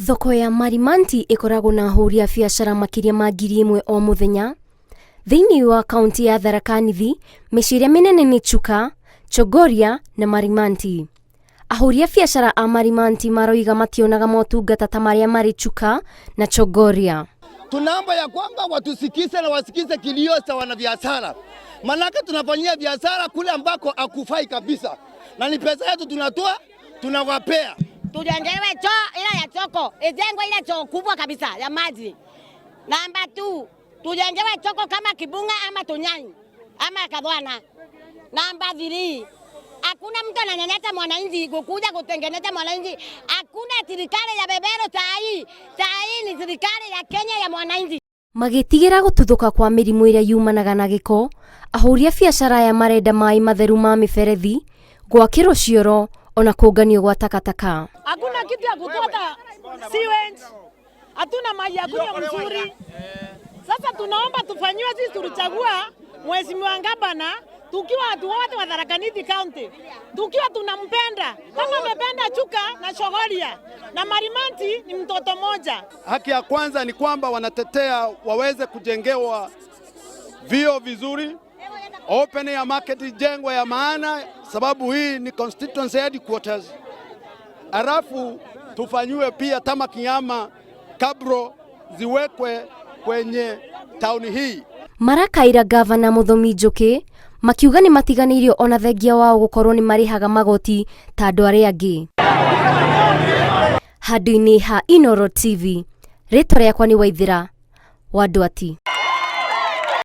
Thoko ya Marimanti ĩkoragwo na ahũri a biacara makĩria ma 1000 o mũthenya. Thĩinĩ wa kaunti ya Tharaka Nithi, mĩciĩ ĩrĩa mĩnene nĩ Chuka, Chogoria na Marimanti. Ahũri a biacara a Marimanti maroiga mationaga motungata ta marĩa marĩ Chuka na Chogoria. Tunaomba ya kwamba watusikize na wasikize kilio cha wanabiashara, manake tunafanyia biashara kule ambako akufai kabisa, na ni pesa yetu tunatoa tunawapea. Tujengewe choo ile ya soko, ijengwe ile choo kubwa kabisa ya maji. Namba 2, tujengewe soko kama Kibunga ama Tunyani ama Kadhwana. Namba 3, hakuna mtu ananyanyasa mwananchi kukuja kutengeneza mwananchi. Hakuna serikali ya beberu saa hii. Saa hii ni serikali ya Kenya ya mwananchi. Magĩtigĩra gũtuthũka kwa mĩrimũ ĩrĩa yumanaga na gĩko, ahũri a biacara aya marenda maĩ matheru ma mĩberethi, gwakĩrwo cioro ona kũnganio gwa takataka. Hakuna kitu ya kutoa sewage, hatuna maji ya kunywa mzuri. Sasa tunaomba tufanyiwe, sisi tulichagua mheshimiwa gavana tukiwa watu wote wa Tharaka Nithi County, tukiwa tunampenda kama amependa Chuka na Chogoria na Marimanti ni mtoto moja. Haki ya kwanza ni kwamba wanatetea waweze kujengewa vio vizuri, open air market ijengwe ya maana, sababu hii ni constituency headquarters. Alafu tufanyiwe pia tarmac ama cabro ziwekwe kwenye tauni hii. Marakaira gavana Muthomi Njuki makiuga nĩ matiganĩirio ona thengia wao gũkorwo nĩ marĩhaga magoti ta andũ arĩa angĩ. Handũ-inĩ ha Inooro TV, rĩtwa rĩakwa nĩ Waithĩra wa Ndwati.